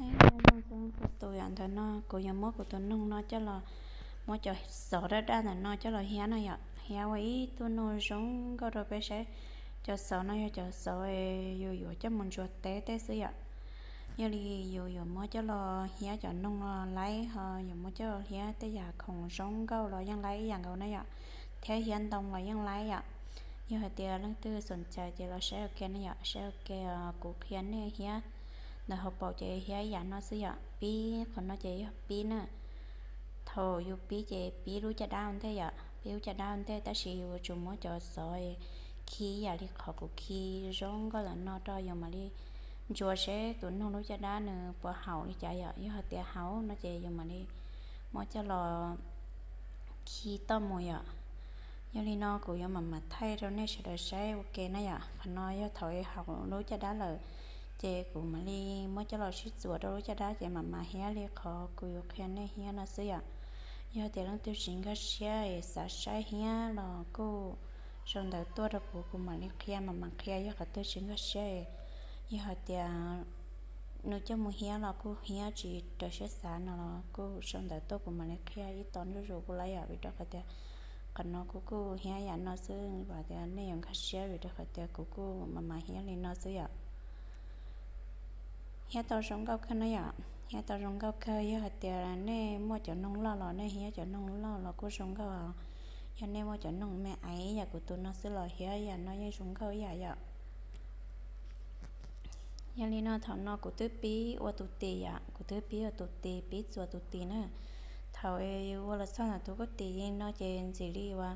Nyob zoo txhua tus yom, ntawm no kuv yuav muab kuv tus noog no coj los, muab cov xov daj daj ntawm no coj los hiab no yom, hiab ua ib tug noog zoo nkauj rau peb saib. Cov xov no yog cov xov yus yuav coj mus ntsuas teb tej xwb yom. Yog li yus yuav muab coj los hiab cov noog los laib, ho yuav muab coj los hiab tej yam khoom zoo nkauj los yeej laib ib yam nkaus na yom, thiab hiab ntoo los yeej laib yom. Yog hais tias leej twg xoom cais ces los saib ua ke na yom, saib ua ke, kuv qhia nej hiab ntawm hauv paus ces hiab ib yam no xwb yom. Pib qhov no ces yog pib na. Thaum yus pib ces pib lub caj dab ua ntej yom, pib lub caj dab ua ntej, tab sis yus yuav tsum muab cov xov khi ib yam li qhov kuv khi zoo nkauj ntawm no rau yus mam li ntsuas seb tus noog lub caj dab nws puas haum li cas yom. Yog hais tias haum no ces yus mam li muab coj los khi toj mus yom. Yog li no kuv yuav mam mam thaij rau nej sawv daws saib ua ke na yom. Qhov no yog thaum haum lub caj dab lawm, ces kuv mam li muab coj los sib txuas rau lub caj dab ces mam mam hiab li qhov kuv yuav qhia nej hiab no xwb yom. Yog tias leej twg tsis nkag siab es xav saib hiab los kuj sau ntawv tuaj rau kuv, kuv mam li qhia, mam mam qhia. Yog qhov twg tsis nkag siab, yog hais tias nws coj mus hiab los kuj hiab tsis raws siab xav no los kuj sau ntawv tuaj kuv mam li qhia ib tog zuj zus kuj laib yom, vim rau qhov tias qhov no kuv kuj hiab yam no xwb, vam tias nej yuav nkag siab vim rau qhov tias kuv kuj mam mam hiab li no xwb yom. Hiab tau zoo nkauj kawg na yom, hiab tau zoo nkauj kawg. Yog hais tias nej muaj cov noog loj los nej hiab cov noog loj los kuj zoo nkauj. Yog nej muaj cov noog me aiv yam kuv tus no xwb los hiab yam no yeej zoo nkauj ib yam yom. Yog li no thaum no kuv twb pib ua tus tis yom, kuv twb pib ua tus tis, pib txuas tus tis na. Thaum ua los txog ntawm tus kuj tis no ces ntxim li uas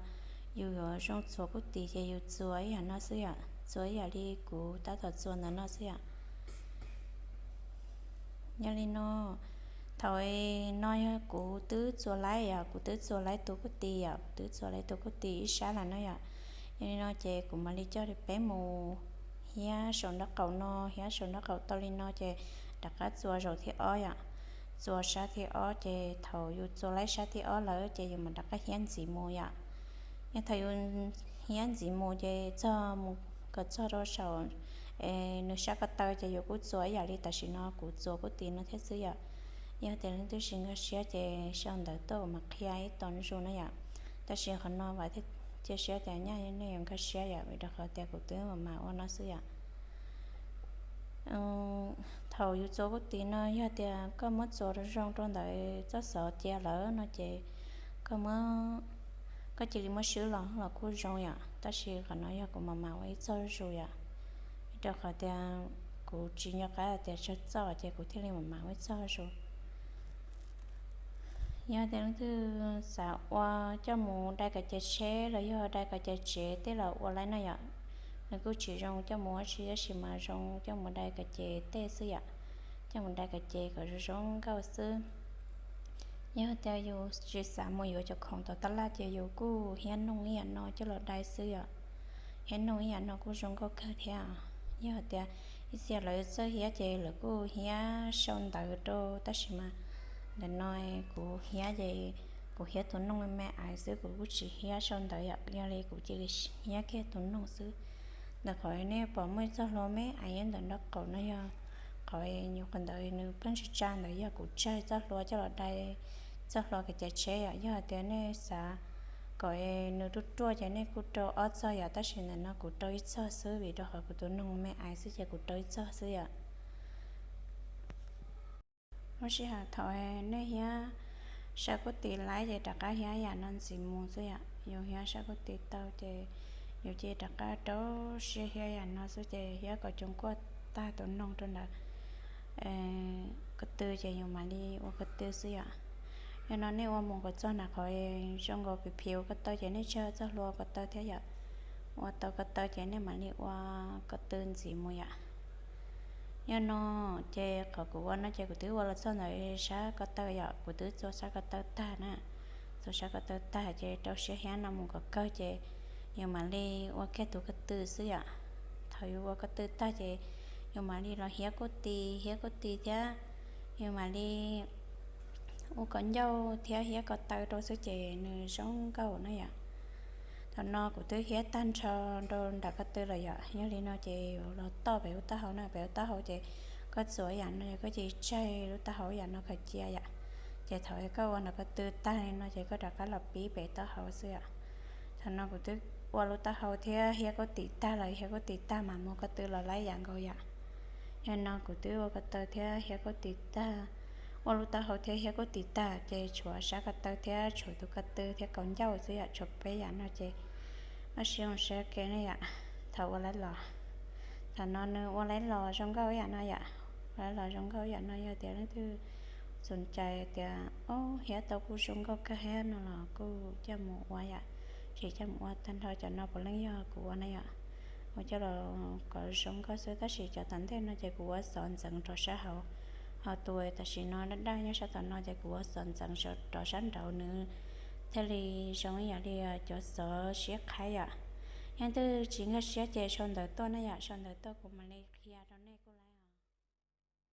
yus yuav zoo txuas kuj tis ces yus txuas ib yam no xwb yom, txuas ib yam li kuv tab tom txuas ntawm no xwb yom. Yog li no, thaum no yog kuv twb txuas laib yom, kuv twb txuas laib tus kuj tis yom, kuv twb txuas laib tus kuj tis ib sab lawm no yom. Yog li no ces kuv mam li coj peb mus hiab saum nraub qaum no, hiab saum nraub qaum tau li no ces rov qab txuas zaum thib ob yom, txuas sab thib ob ces thaum yus txuas laib sab thib ob lawm ces yus mam rov qab hiab ntxiv mus yom. Yog thaum yus hiab ntxiv mus ces txog mus kom txog rau saum nws sab ko taw ces yus kuj txuas ib yam li tam sim no kuv txuas kuj tis no thiab xwb yom. Yog tias leej twg tsis nkag siab ces sau ntawv tuaj kuv mam qhia ib tog zuj zus na yom. Tab sis qhov no vam thiab cia siab tias nyaj nej yuav nkag siab yom, vim rau qhov tias kuv twb mam mam ua no xwb yom. Thaum yus txuas kuj tis no yog tias koj muab txuas zoo rau ntawm txoj xov cia lawm no ces koj muab, koj cia li muab swb los los kuj zoo yom, tab sis qhov no yog kuv mam mam ua ib txog zus yom, vim rau qhov tias kuv tsis nco qab tias tsawg txoj ces kuv thiaj li mam mam ua ib txog zus. Yog tias leej twg xav ua coj mus dai kom ces tsheb los yog dai kom ces tsev tej los ua laib no yom, nws kuj tsis zoo coj mus ua si, tab sis mas zoo coj mus dai kom ces tej xwb yom, coj mus dai kom ces kom zoo zoo nkauj xwb. Yog tias yus tsis xav mus yuav cov khoom tom tab laj ces yus kuj hiab noog ib yam no coj los dai xwb yom, hiab noog ib yam no kuj zoo nkauj kawg thiab. Yog tias ib txhia lawv txawj hiab ces lawv kuj hiab sau ntawv rau, tab sis mas ntawm no kuv hiab ces kuv hiab tus noog me me aiv xwb, kuv kuj tsis hiab sau ntawv yom, yog li kuv cia li hiab kiag tus noog xwb. Ntawm qhov nej pom muaj ib txoj hlua me aiv ntawm nraub qaum no yog qhov nyuam qhuav ntawd nws pheej tsis tsa ntawd yog kuv tsawg txoj hlua coj los dai txoj hlua kom ces tsheb yom. Yog hais tias nej xav kom nws ruaj ruaj ces nej kuj rau ob txog yom, tab sis ntawm no kuv rau ib txog xwb vim rau qhov kuv tus noog me aiv xwb ces kuv rau ib txog xwb yom. Lub sij hawm thaum nej hiab sab kuj tis laib ces rov qab hiab yam no ntxiv mus xwb yom. Yus hiab sab kuj tis tau ces yus cia li rov qab rau siab hiab yam no xwb ces hiab kom coob kuaj tag tus noog rau ntawd ko tw ces yus mam li ua ko tw xwb yom. Yog no nej ua mus kom txog nram qhov zoo nkaus phiv phiv ua ko taw ces nej tsawg txoj hlua ua ko taw thiab yom. Ua tau ko taw ces nej mam li ua ko tw ntxiv mus yom. Yog no ces qhov kuv ua no ces kuv twb ua los txog ntawm sab ko taw yom, kuv twb txua sab ko taw tag na. Txua sab ko taw tag ces rau siab hiab no mus kom kawg ces yus mam li ua kiag tus ko tw xwb yom. Thaum yus ua ko tw tag ces yus mam li los hiab kuj tis, hiab kuj tis thiab yus mam li ua kom ncauj thiab hiab ko taw rau xwb ces nws zoo nkauj na yom. Thaum no kuv twb hiab tag nrho rau nram ko tw lawm yom, yog li no ces yus los toj pem hauv taub hau na, pem hauv taub hau ces Koj txuas yam no ces koj cia li tseg lub taub hau yam no khaws cia yom. Ces thaum koj ua ntawm ko tw tag li no ces koj rov qab los pib pem taub hau xwb yom. Thaum no kuv twb ua lub taub hau thiab hiab kuj tiv tag lawm, hiab kuj tiv tag mas muab ko tw los laib yam nkaus yom. Yog no kuv twb ua ko tw thiab hiab kuj tiv tag, ua lub taub hau thiab hiab kuj tiv tag ces tshuav sab ko tw thiab tshuav tus ko tw thiab kaus ncauj xwb yom, tshuav peb yam no ces ua siab zoo siab ke ne yom. Thaum ua laib los, thaum no nws ua laib los zoo nkauj yam no yom. Ua laib los zoo nkauj yam no yog tias leej twg txom nyem tias, o, hiab tau kuj zoo nkauj kawg thiab no los kuj coj mus ua yom. Tsis coj mus ua tag nrho cov no puav leej yog kuv ua na yom. Ua coj los kom zoo nkauj xwb tab sis cov tom ntej no ces kuv ua xov ntxeev rau sab hauv. Ho tus tam sim no daj daj nyob sab tom no ces kuv ua xov ntxeev rau sab nraud nws thiaj li zoo ib yam li cov xov siab qhaib yom. Yog twg tsis nkag siab ces sau ntawv tuaj na yom, sau ntawv tuaj kuv mam li qhia rau nej kuj laib.